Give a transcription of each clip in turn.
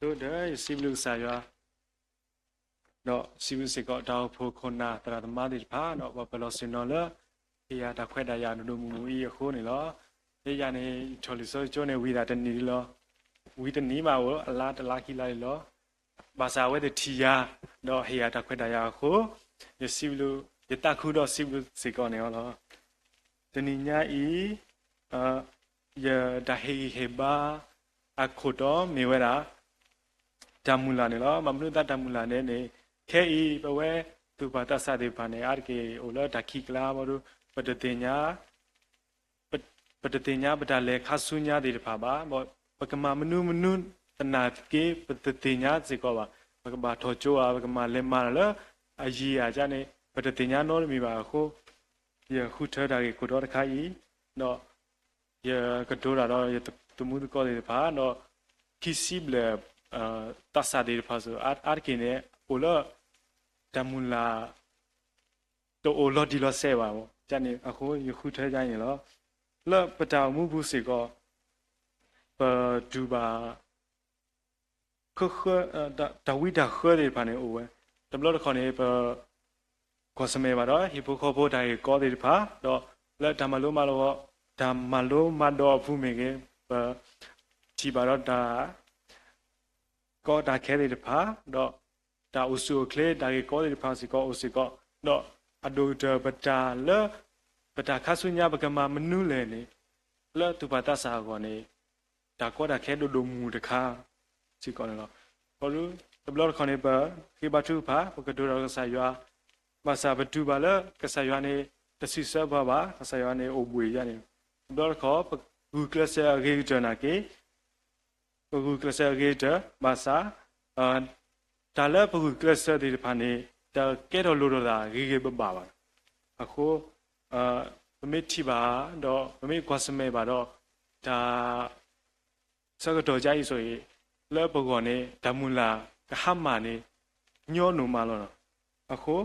ဒီးယစံးဘျုးကစၢ်ယွၤ, ဒီးစံးဘျုးစ့ၢ်ကီးတၢ်အိၣ်ဖှိၣ်ခိၣ်နၢ်သရၣ်သမါသ့ၣ်တဖၣ်, ဒီးပှၤပၢၤလီၢ်ဆ့ၣ်နီၤလၢ ဟ့ၣ်ယၤတၢ်ခွဲးတၢ်ယာ်ဒိၣ်ဒိၣ်မုၢ်မုၢ်အံၤအဃိန့ၣ်လီၤ. ယဲယၤန့ၣ် ယထီၣ်လံာ်စီဆှံကၠိန့ၣ် ဝံၤသးတနံၣ်လံလီၤ. ဝံၤတနံၣ်မးအိၣ်အလါတလါခံလါလံလီၤ. ဘၣ်ဆၣ်အဝဲသ့ၣ်ထံၣ်ယၤ ဒီးဟ့ၣ်ယၤတၢ်ခွဲးတၢ်ယာ်အဃိ, ယစံးဘျုး, ယသးခုဒီးစံးဘျုးစ့ၢ်ကီးန့ၣ်လီၤ. တနံၤညါအံၤ ယတၢ်ဟ့ၣ်ဂံၢ်ဟ့ၣ်ဘါအခိၣ်တီမ့ၢ်ဝဲဒၣ် တၢ်မုၢ်လၢ်န့ၣ်လီၤ. ဘၣ်မနုၤအသးတၢ်မုၢ်လၢ်န့ၣ်န့ၣ်, ခဲအံၤပဝဲသူၣ်ပၢ်သးစၢ်သ့ၣ်တဖၣ်န့ၣ် အါတက့ၢ်အိၣ်လၢတၢ်ခံးကျါဘၣ်ဒီး ပတသ့ၣ်ညါ ပတသ့ၣ်ညါပတၢ်လဲၤခါဆူညါသ့ၣ်တဖၣ်ဘၣ်. ပကမၤမနုၤမနုၤသနာ်က့ ပတသ့ၣ်ညါစ့ၢ်ကီးဘၣ်. ပကဘၣ်ထီၣ်ကၠိဧါ, ပကမၤလဲၤမၤတၢ်လၢအယံၤဧါန့ၣ် ပတသ့ၣ်ညါနီတမံၤဘၣ်အဃိ, ယဃုထၢတၢ်ဂ့ၢ်ခိၣ်တီတခါအံၤ, ဒီးယကတိၤတၢ်ဒီးယသမူသကိးသ့ၣ်တဖၣ်, ဒီးခံဆံဘျဲၣ် သးစၢ်သ့ၣ်တဖၣ်စ့ၢ် အါတက့ၢ်န့ၣ် အိၣ်လၢ တၢ်မုၢ်လၢ် တအိၣ်လီၤတံၢ်လီၤဆဲးဘၣ်န့ၣ်အဃိ ယဃုထၢဒ်အံၤန့ၣ်လီၤ. လၢပတၢ်အိၣ်မူပူၤစ့ၢ်ကီး ပတူၢ်ဘၣ် တၢ်ဝံတၢ်ဃၢသ့ၣ်တဖၣ်န့ၣ်အိၣ်ဝဲ, တဘျီတခီၣ်န့ၣ် ပ ကွၢ်ဆၢၣ်မဲာ်ဘၣ်ဒီး ဟံၣ်ဖိဃီဖိတၢ်ဂ့ၢ်ကီသ့ၣ်တဖၣ်, ဒီးလၢတၢ်မၤလိမၤဒိး, တၢ်မၤလိမၤဒိးအပူၤမ့ၢ်ဂ့ၤ, ပထံၣ်ဘၣ်ဒီးတၢ် ကီတၢ်ခဲသ့ၣ်တဖၣ်, ဒီးတၢ်အိၣ်ဆူၣ်အိၣ်ချ့ တၢ်ဂ့ၢ်ကီသ့ၣ်တဖၣ်စ့ၢ်ကီးအိၣ်စ့ၢ်ကီး, ဒီးအဒိၣ်ကတၢၢ်ပတၢ်လၢ ပတၢ်ခါဆူညါပကမၤမနုၤလဲၣ်န့ၣ်, လၢသူၣ်ပၢ်သးစၢ်အဂီၢ်န့ၣ် တၢ်ကီတၢ်ခဲဒိၣ်ဒိၣ်မုၢ်မုၢ်တခါစ့ၢ်ကီးန့ၣ်လီၤ. တဘျီတခီၣ်န့ၣ် ပဃ့ဘါထုကဖၣ် ပကတိၤတၢ်ဒီးကစၢ်ယွၤ, ဘၣ်ဆၣ်ပတူၢ်ဘၣ်လၢကစၢ်ယွၤန့ၣ် တစံးဆၢပှၤဘၣ်, ကစၢ်ယွၤန့ၣ်အိၣ်ဘှံးယါန့ၣ်, တဘျီတခီၣ် ပဂုာ်ကျဲးစၢးအဂ့ၤကတၢၢ်နာ်က့ ပဂုာ်ကျဲးစၢးအဂ့ၤကတၢၢ်, ဘၣ်ဆၣ် တၢ်လၢပဂုာ်ကျဲးစၢးသ့ၣ်တဖၣ်န့ၣ် တကဲထီၣ်လိၣ်ထီၣ်သးဂ့ၤဂ့ၤဘၣ်ဘၣ်ဘၣ်. အဃိ ပမ့ၢ်ထံၣ်ဘၣ်ဒီး ပမ့ၢ်ကွၢ်ဆၢၣ်မဲာ်ဘၣ်ဒီး တၢ် ဆၢကတီၢ်ကအံၤဆိၣ်ဂ့ၤ လၢပဂီၢ်န့ၣ် တၢ်မုၢ်လၢ်ကဟါမၢ်န့ၣ် ညီနုၢ်မးလီၤ. အဃိ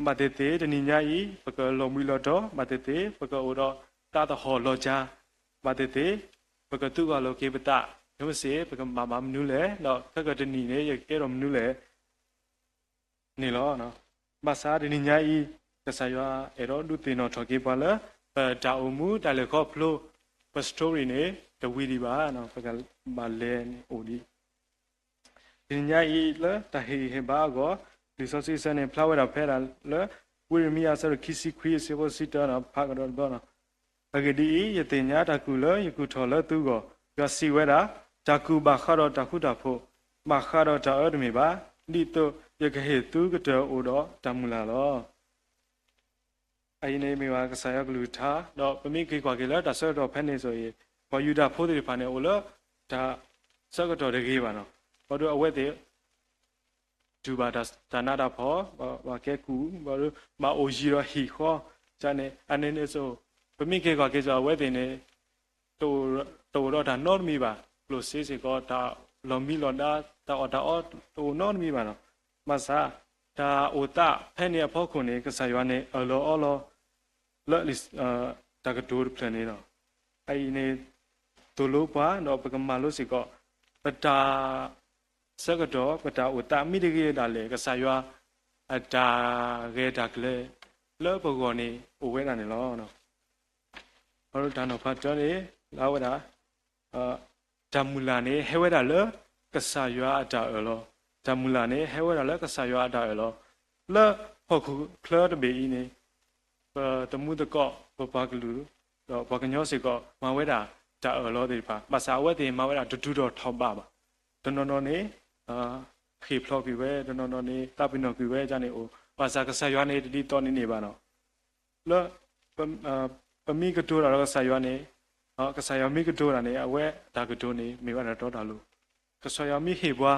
ဘၣ်သ့ၣ်သ့ၣ် တနံၤညါအံၤ ပကလီၤဘှံးလီၤတီၤ, ဘၣ်သ့ၣ်သ့ၣ် ပကအိၣ်ဒီးသးသဟီၣ်လီၤစှၤ, ဘၣ်သ့ၣ်သ့ၣ် ပကသူၣ်ဂၢၢ်လိာ်က့ၤပသး, မ့ၢ်စ့ၢ်ပကဘၣ်မၤမနုၤလဲၣ်, ဒီးခဲကတနံၤန့ၣ် ယကကဲထီၣ်မနုၤလဲၣ် န့ၣ်လီၤ. ဘၣ်ဆၣ်တနံၤညါအံၤ ကစၢ်ယွၤအဲၣ်ဒိးဒုးသ့ၣ်နီၣ်ထီၣ်က့ၤပှၤလၢ ပတၢ်အိၣ်မူတၢ်လဲၤခီဖျိ ပ story န့ၣ် တဝံၤဒံးဘၣ်, ပကဘၣ်လဲၤန့ၣ်အိၣ်ဒံး တနံၤညါအံၤလၢတၢ်ဟ့ၣ်ဂံၢ်ဟ့ၣ်ဘါအဂီၢ် လံာ်စီဆှံအဆၢန့ၣ်ဖျါဝဲဒၣ်ဖဲဒၣ်လၢ ဝံယံးရမံယၤအဆၢဒိၣ်ခံဆံခွံအဆၢဖိတဆံတၢန့ၣ် ဖးကဒီးတဘျီန့ၣ်, အဂ့ၢ်ဒ်အံၤ, ယသ့ၣ်ညါတၢ်ကူၣ်လၢယကူၣ်ထီၣ်လၢသုဂီၢ်, ယွၤစံးဝဲဒၣ်, တၢ်ကူၣ်ဘၣ်ဃးဒီးတၢ်ဃူတၢ်ဖိး, ဘၣ်ဃးဒီးတၢ်အၢတမ့ၢ်ဘၣ်, ဒ်သိးယကဟ့ၣ်သုကတၢၢ်အိၣ်ဒီးတၢ်မုၢ်လၢ်လီၤ. အအံၤန့ၣ်မ့ၢ်ဝဲကစၢ်ယွၤကလုၢ်ကထါ, ဒီးပမ့ၢ်က့ၤကွၢ်က့ၤလၢတၢ်ဆၢကတီၢ်ဖဲန့ၣ်ဆိၣ်ဂ့ၤ, ပှၤယူဒၤဖိသ့ၣ်တဖၣ်န့ၣ် အိၣ်လၢတၢ်ဆၢကတီၢ်တဂ့ၤဘၣ်န့ၣ်, ဘၣ်ဒီးအဝဲသ့ၣ် တူၢ်ဘၣ်တၢ်နးတၢ်ဖှီၣ်, ဘၣ်ကဲကူၣ်, ဘၣ်ဒီးဘၣ်အိၣ်ယံၤဒီးဟံၣ်ဃီ, န့ၣ် အန့ၣ်န့ၣ်ဆိၣ်, ပမ့ၢ်က့ၤကွၢ်က့ၤဆိၣ် အဝဲသ့ၣ်န့ၣ် တအိၣ်ဒီးတၢ်နီတမံၤဘၣ်, ကျိၣ်စ့စ့ၢ်ကီး တၢ်လီၤမံလီၤဒါ တၢ်အီၣ်တၢ်အီ တအိၣ်နီတမံၤဘၣ်န့ၣ်, ဘၣ်ဆၣ် တၢ်အိၣ်သးဖဲန့ၣ်အဖီခိၣ်န့ၣ် ကစၢ်ယွၤန့ၣ် အၢၣ်လီၤအီလီၤ လၢ တၢ်ကတိၤတဖျၢၣ်န့ၣ်လီၤ. အအံၤန့ၣ် သိၣ်လိပှၤ ဒီးပကမၤလိစ့ၢ်ကီး ပတၢ်ဆၢကတီၢ် ပတၢ်အိၣ်သးမ့ၢ်တဂ့ၤဒၣ်လဲာ် ကစၢ်ယွၤအတၢ်ရဲၣ်တၢ်ကျဲၤလၢပဂီၢ်န့ၣ် အိၣ်ဝဲဒၣ်န့ၣ်လီၤ. တၢ်နီၤဖးတၢန့ၣ် လၢဝဲဒၣ် တၢ်မုၢ်လၢ်န့ၣ် ဟဲဝဲဒၣ်လၢကစၢ်ယွၤအတၢ်အၢၣ်လီၤ. တၢ်မုၢ်လၢ်န့ၣ် ဟဲဝဲဒၣ်လၢကစၢ်ယွၤအတၢ်အၢၣ်လီၤ. လၢဟီၣ်ခိၣ်ချၢတဘ့ၣ်အံၤန့ၣ် ပသမူသကိး ပပှၤကလုာ် ဒီးပှၤကညီစ့ၢ်ကီး မၤဝဲဒၣ်တၢ်အၢၣ်လီၤသ့ၣ်တဖၣ်, ဘၣ်ဆၣ်အဝဲသ့ၣ်မၤဝဲဒၣ်တတုၤထီၣ်ထီၣ်ဘးဘၣ်. တနီၤနီၤန့ၣ် ဃ့ၢ်ဖျိးကွံာ်ဝဲ, တနီၤနီၤန့ၣ် သးပ့ၤနီၣ်ကွံာ်ဝဲဒ်န့ၣ်အိၣ်, ဘၣ်ဆၣ်ကစၢ်ယွၤန့ၣ် တဒ်သိးန့ၣ်န့ၣ်ဘၣ်န့ၣ် လၢ ပမ့ၢ်ကတိၤတၢ်ဒီးကစၢ်ယွၤန့ၣ်, ကစၢ်ယွၤမ့ၢ်ကတိၤတၢ်န့ၣ် အဝဲတၢ်ကတိၤန့ၣ် မ့ၢ်ဝဲဒၣ်တၢ်တီတၢ်လိၤ. ကစၢ်ယွၤမ့ၢ်ဟ့ၣ်ပှၤ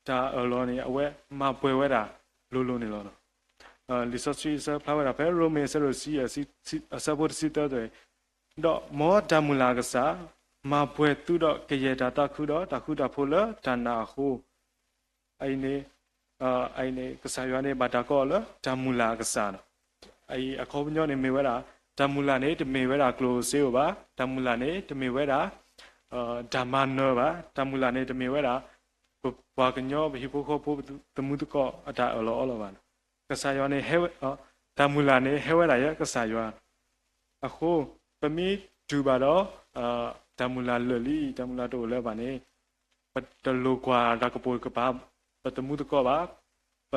တၢ်အၢၣ်လီၤန့ၣ် အဝဲမၤပှဲၤဝဲဒၣ်လိၤလိၤန့ၣ်လီၤ. လံာ်စီဆှံအဆၢဖျါဝဲဒၣ်ဖဲ ရိမ့ၤအဆၢဒိၣ်တဆံ အဆၢဖိတဆံသၢအသိး, ဒီးမ်တၢ်မုၢ်လၢ်အကစၢ် မၤပှဲၤသုဒီးကယဲၢ်တၢ်သးခုဒီးတၢ်ဃူတၢ်ဖိးလၢတၢ်နာ်အဃိ အအံၤန့ၣ် အအံၤန့ၣ် ကစၢ်ယွၤန့ၣ်ဘၣ်တၢ်ကိးအီၤလၢတၢ်မုၢ်လၢ်အကစၢ်န့ၣ်, အအံၤအခီပညီန့ၣ်မ့ၢ်ဝဲဒၣ် တၢ်မုၢ်လၢ်န့ၣ် တမ့ၢ်ဝဲဒၣ်ကျိၣ်စ့ဧိၤဘၣ်, တၢ်မုၢ်လၢ်န့ၣ် တမ့ၢ်ဝဲဒၣ် တၢ်မုၢ်လၢ်န့ၣ် တမ့ၢ်ဝဲဒၣ် ပပှၤကညီ ပဟံၣ်ဖိဃီဖိ ပသမူသကိးအတၢ်အၢၣ်လီၤအီလီၤဘၣ်. ကစၢ်ယွၤန့ၣ် ဟဲဝဲ, တၢ်မုၢ်လၢ်န့ၣ် ဟဲဝဲဒၣ်ယဲကစၢ်ယွၤ. အဃိ ပမ့ၢ်တူၢ်ဘၣ်ဒီး တၢ်မုၢ်လၢ်လၢာ်လံ, တၢ်မုၢ်လၢ်တအိၣ်လၢၤဘၣ်န့ၣ် ပတလိၣ်ကွၢ်တၢ်ကပိာ်ကပၤ ပသမူသကိးဘၣ်, ပ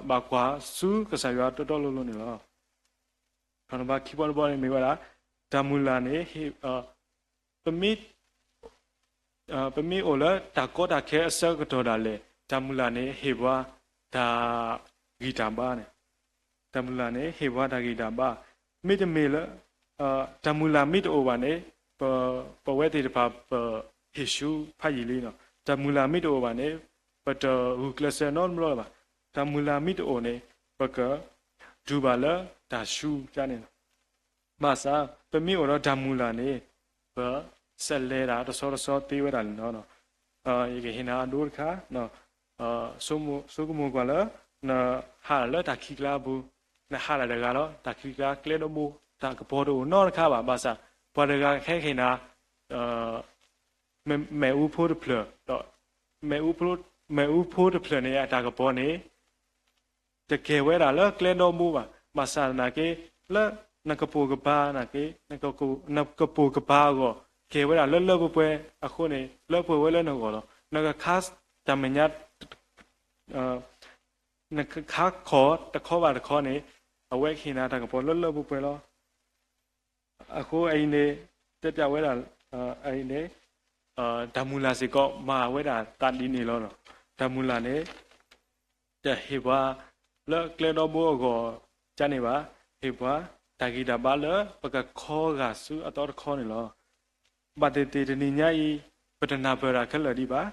ဘၣ်ကွၢ်ဆူကစၢ်ယွၤတီတီလိၤလိၤန့ၣ်လီၤ. ထီၣ်ဘးခံဘီတဘီန့ၣ်မ့ၢ်ဝဲဒၣ် တၢ်မုၢ်လၢ်န့ၣ် ပမ့ၢ်, ပမ့ၢ်အိၣ်လၢတၢ်ကီတၢ်ခဲအဆၢကတီၢ်ဒၣ်လဲာ် တၢ်မုၢ်လၢ်န့ၣ် ဟ့ၣ်ပှၤတၢ်ဂံၢ်တၢ်ဘါန့ၣ်, တၢ်မုၢ်လၢ်န့ၣ် ဟ့ၣ်ပှၤတၢ်ဂံၢ်တၢ်ဘါ, မ့တမ့ၢ်လၢ တၢ်မုၢ်လၢ်မ့ၢ်တအိၣ်ဘၣ်န့ၣ် ပဝဲသ့ၣ်တဖၣ် ပဟ့ၣ်ဆူဖးယံာ်လံန့ၣ်, တၢ်မုၢ်လၢ်မ့ၢ်တအိၣ်ဘၣ်န့ၣ် ပတဂုာ်ကျဲးစၢးနီတဘျီလၢၤဘၣ်. တၢ်မုၢ်လၢ်မ့ၢ်တအိၣ်န့ၣ် ပကတူၢ်ဘၣ်လၢတၢ်ဆူကါန့ၣ်လီၤ. ဘၣ်ဆၣ် ပမ့ၢ်အိၣ်ဒီးတၢ်မုၢ်လၢ်န့ၣ် ပစးလဲၤတၢ်တဆီတဆီသ့ဝဲဒၣ်န့ၣ်လီၤ. ယကဟ့ၣ်နၤအဒိတခါ, ဆိကမိၣ်ကွၢ်လၢ နဟးလၢတၢ်ခံးကျါအပူၤ, နဟးလၢတဂၤလီၤ, တၢ်ခံးကျါကျဲဒီဘိ တၢ်ကပီၤတအိၣ်နီတခါဘၣ်. ဘၣ်ဆၣ် ပှၤတဂၤဟဲကဟ့ၣ်နၤ မ့ၣ်အူဖိတဖျၢၣ်ဒီး မ့ၣ်အူဖိတဖျၢၣ်န့ၣ် အတၢ်ကပီၤန့ၣ် တကဲၤဝဲဒၣ်လၢကျဲဒီဘိဘၣ်. ဘၣ်ဆၣ်သနာ်က့ လၢနကပိာ်ကပၤသနာ်က့ နကပိာ်ကပၤအဂီၢ် ကဲၤဝဲဒၣ်လၢလၢပှဲၤပှဲၤအဃိန့ၣ် လၢပှဲၤဝဲလၢနဂီၢ်လီၤ. နကခါတၢ်မဲာ်ညါ နကခါခီၣ်တခီဘၣ်တခီန့ၣ် အဝဲကဟ့ၣ်နၤတၢ်ကပီၤလၢလၢပှဲၤပှဲၤလီၤ. အဃိအအံၤန့ၣ် တဲပၠးဝဲဒၣ် အအံၤန့ၣ် တၢ်မုၢ်လၢ်စ့ၢ်ကီး မၤဝဲဒၣ်သးဒ်န့ၣ်လီၤ. တၢ်မုၢ်လၢ်န့ၣ် တဟ့ၣ်ပှၤလၢကျဲဒီဘိအဂီၢ်ကန့ၣ်ဘၣ်, ဟ့ၣ်ပှၤတၢ်ဂံၢ်တၢ်ဘါလၢပကခီဂာ်ဆူအသီတခီန့ၣ်လီၤ. ဘၣ်သ့ၣ်သ့ၣ်တနံၤညါအံၤ ပတနၢ်ပၢၢ်တၢ်ခဲလၢာ်ဒံးဘၣ်.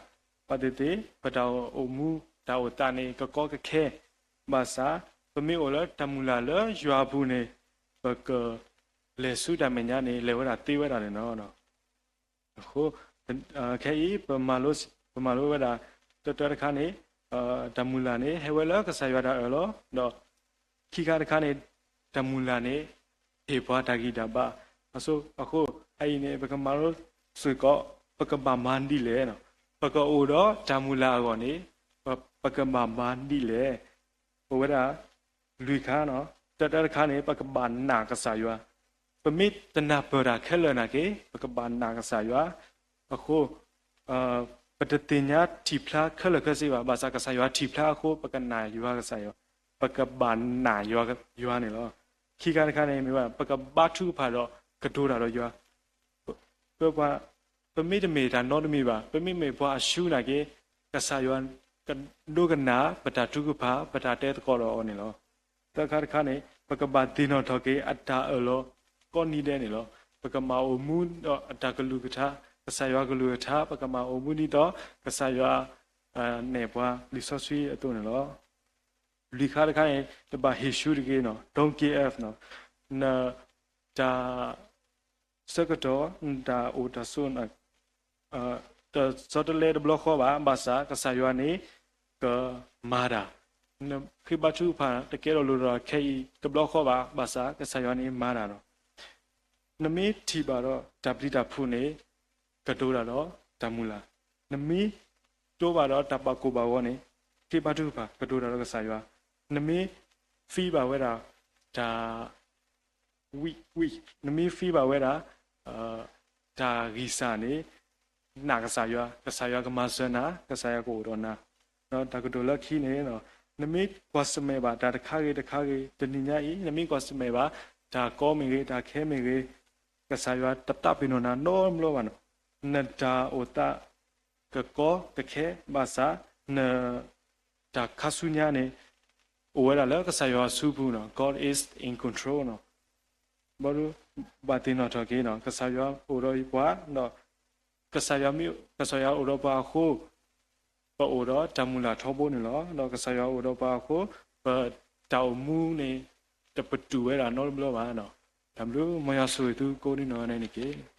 ဘၣ်သ့ၣ်သ့ၣ် ပတၢ်အိၣ်မူတၢ်အိၣ်သးန့ၣ် ကကီကခဲ, ဘၣ်ဆၣ် ပမ့ၢ်အိၣ်လၢတၢ်မုၢ်လၢ်လၢယွၤအပူၤန့ၣ် ပကလဲၤဆူတၢ်မဲာ်ညါန့ၣ် လဲၤဝဲဒၣ်သ့ဝဲဒၣ်န့ၣ်လီၤ. အဃိ ခဲအံၤ ပမၤလိဝဲဒၣ် တၢတၢတခါန့ၣ် တၢ်မုၢ်လၢ်န့ၣ် ဟဲဝဲလၢကစၢ်ယွၤတၢ်အၢၣ်လီၤ, ဒီးခံခါတခါန့ၣ် တၢ်မုၢ်လၢ်န့ၣ် ဟ့ၣ်ပှၤတၢ်ဂံၢ်တၢ်ဘါ. အဃိ အအံၤန့ၣ် ပကမၤလိစ့ၢ်ကီး ပကဘၣ်မၤဒ်လဲၣ်, ပကအိၣ်ဒီးတၢ်မုၢ်လၢ်အဂီၢ်န့ၣ် ပကဘၣ်မၤဒ်လဲၣ်. အိၣ်ဝဲဒၣ် လွံၢ်ခါ, တၢတၢတခါန့ၣ် ပကဘၣ်နာ်ကစၢ်ယွၤ. ပမ့ၢ်တနၢ်ပၢၢ်တၢ်ခဲလၢာ်သနာ်က့ ပကဘၣ်နာ်ကစၢ်ယွၤ. အဃိ ပတသ့ၣ်ညါထံၣ်ဖျါခဲလၢာ်ခဲဆ့ဘၣ်, ဘၣ်ဆၣ်ကစၢ်ယွၤထံၣ်ဖျါအဃိ ပကနာ်ယွၤကစၢ်ယွၤ, ပကဘၣ်နာ်ယွၤန့ၣ်လီၤ. ခံခါတခါန့ၣ်မ့ၢ်ဝဲ ပကဘါထုကဖၣ်ဒီးကတိၤတၢ်ဒီးယွၤ ပမ့ၢ်တမ့ၢ်တၢ်နီတမံၤဘၣ်, ပမ့မ့ၢ်ပှၤအၡူနာ်က့ ကစၢ်ယွၤကဒိကနၣ်ပတၢ်ထုကဖၣ် ပတၢ်တဲသကိးဒီးအီၤန့ၣ်လီၤ. သၢခါတခါန့ၣ် ပကဘၣ်သ့ၣ်နီၣ်ထီၣ်က့ၤအတၢ်အၢၣ်လီၤကိးနံၤဒဲးန့ၣ်လီၤ. ပကမၤအိၣ်မူဒီးအတၢ်ကလုၢ်ကထါ, ကစၢ်ယွၤကလုၢ်ကထါ, ပကမၤအိၣ်မူဒ်သိး ကစၢ်ယွၤနဲၣ်ပှၤလံာ်စီဆှံအသိးန့ၣ်လီၤ. လွံၢ်ခါတခါန့ၣ် တဘၣ်ဟ့ၣ်ဆူတဂ့ၤန့ၣ်, don't give up. နတၢ်ဆၢကတီၢ် နတၢ်အိၣ်တၢ်ဆိး တဆီတလဲတဘျီဃီဘၣ်, ဘၣ်ဆၣ်ကစၢ်ယွၤန့ၣ် ကမၤတၢ်. နဃ့ဘါထုကဖၣ်တကဲထီၣ်လိၣ်ဒီးခဲအံၤတဘျီဃီဘၣ်, ဘၣ်ဆၣ်ကစၢ်ယွၤန့ၣ်မၤတၢ်လီၤ. နမ့ၢ်ထံၣ်ဘၣ်ဒီးတၢ်ပျံၤတၢ်ဖုးန့ၣ် ကတိၤတၢ်ဒီးတၢ်မုၢ်လၢ်, နမ့ၢ်တိဘၣ်ဒီးတၢ်ဘၣ်ကိၢ်ဘၣ်ဂီၤန့ၣ် ဃ့ဘါထုကဖၣ် ကတိၤတၢ်ဒီးကစၢ်ယွၤ, နမ့ၢ်ဖံးဘၣ်ဝဲဒၣ် တၢ် နမ့ၢ်ဖံးဘၣ်ဝဲဒၣ် တၢ်ဂံၢ်စၢ်န့ၣ် နာ်ကစၢ်ယွၤ, ကစၢ်ယွၤကမၤစၢၤနၤ, ကစၢ်ယွၤကအိၣ်ဒီးနၤ. ဒီးတၢ်ကတိၤလၢခံန့ၣ် နမ့ၢ်ကွၢ်ဆၢၣ်မဲာ်ဘၣ်တၢ်တခါဂ့ၤတခါဂ့ၤ တနံၤညါအံၤ နမ့ၢ်ကွၢ်ဆၢၣ်မဲာ်ဘၣ် တၢ်ကီမ့ၢ်ဂ့ၤ တၢ်ခဲမ့ၢ်ဂ့ၤ ကစၢ်ယွၤတသးပ့ၤနီၣ်နၤနီတဘျီဘၣ်န့ၣ်, နတၢ်အိၣ်သး ကကီကခဲ ဘၣ်ဆၣ် နတၢ်ခါဆူညါန့ၣ် အိၣ်ဝဲဒၣ်လၢကစၢ်ယွၤအစုပူၤန့ၣ်, God is in control န့ၣ်. ဘၣ်ဒိဘၣ်သ့ၣ်နီၣ်ထီၣ်က့ၤန့ၣ် ကစၢ်ယွၤအိၣ်ဒီးပှၤဒီး ကစၢ်ယွၤမ့ၢ် ကစၢ်ယွၤအိၣ်ဒီးပှၤအဃိ ပအိၣ်ဒီးတၢ်မုၢ်လၢ်ထီဘိန့ၣ်လီၤ. ဒီးကစၢ်ယွၤအိၣ်ဒီးပှၤအဃိ ပတၢ်အိၣ်မူန့ၣ် တပတုာ်ဝဲဒၣ်နီတဘျီဘၣ်န့ၣ်. တၢ်ဘျုး မ်ယွၤဆိၣ်ဂ့ၤသုကိးနီၢ်ဂၤဒဲးန့ၣ်တက့ၢ်.